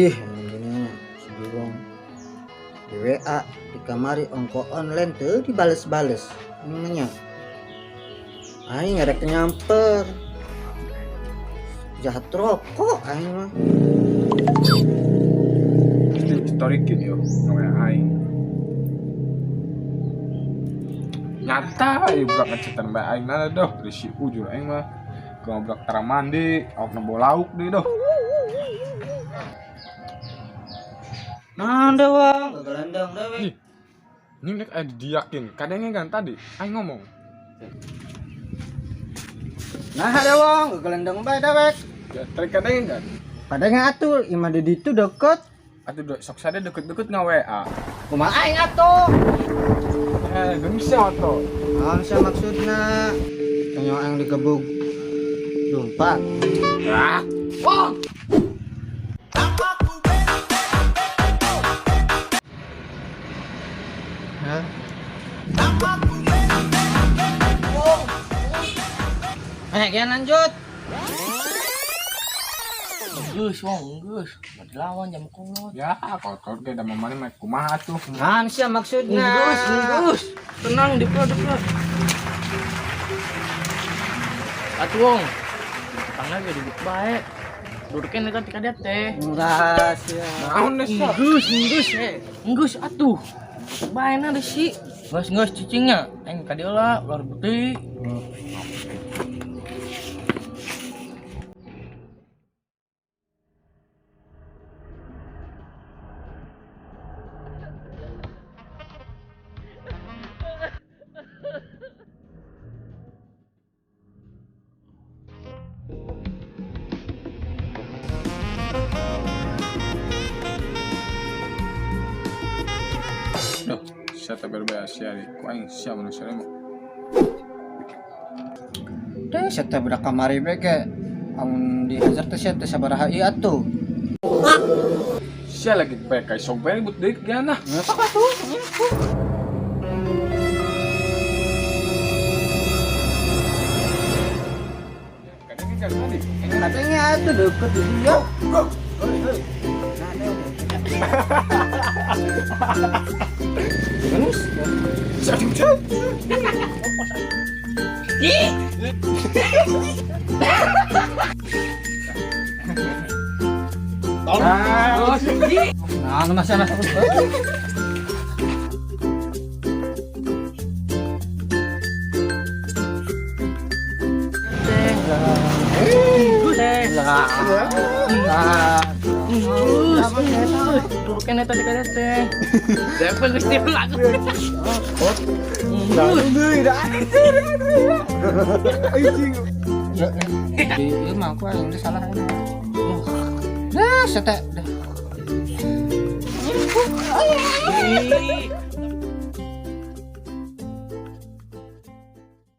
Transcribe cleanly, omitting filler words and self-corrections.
Sedih ini sedih wong. Di WA di kamari ongko online tuh dibales-bales. Namanya. Aing ngerek nyamper. Jahat rokok aing mah. Mesti storikeun yo nge aing. Nyata ieu budak ngecetan bae aing nana doh dari si ujur aing mah. Goblok tara mandi, awakna bawa lauk deui doh. Nah, dah wong, gegelendong dewe. Ih, ini nek aya didiakin, kadangnya kan tadi aing ngomong. Nah, ada wong, gegelendong bae dewek. Ya, tadi kadangnya kan. Padahal atuh imah di ditu deket. Atuh sok sada deket-deket nge WA. Kumaha aing atuh? Eh, geus atuh. Naon sia maksudna? Tanya aing digebug. Lumpat. Ah, Wong. Hah? Eh, kian lanjut. Geus wong, geus. Bade lawan jam kolot. Ya, kotor ge da mamane mah kumaha atuh. Naon sia maksudna? Geus, geus. Tenang diplo diplo. Atuh wong. Tangga ge duduk bae. Dudukeun eta ti kadet teh. Enggak sia. Naon deh sia? Geus, geus, eh. Geus atuh. Bae na deui si. Geus geus cicingnya. Aing ka dieu lah, ular putih. Duh, sia teh berbeda sia di. Ku aing sia manusia mah. Teh sia teh budak kamari bae ge. Amun dihajar teh sia teh sabaraha ieu atuh. Sia lagi bae ka sok bae ribut deui ge nah. Sok atuh. Kadangnya kan tadi. Katanya atuh deket di dia. Hei, hei. Nah, deh. Terus? Nah, masih anak. Teh. Lah. Lah. Geus, geus. Dudukeun eta ti kadet teh. Depe geus teu lagu. Geus. Ieu mah aku aing teh salah. Dah, sia teh. Ih.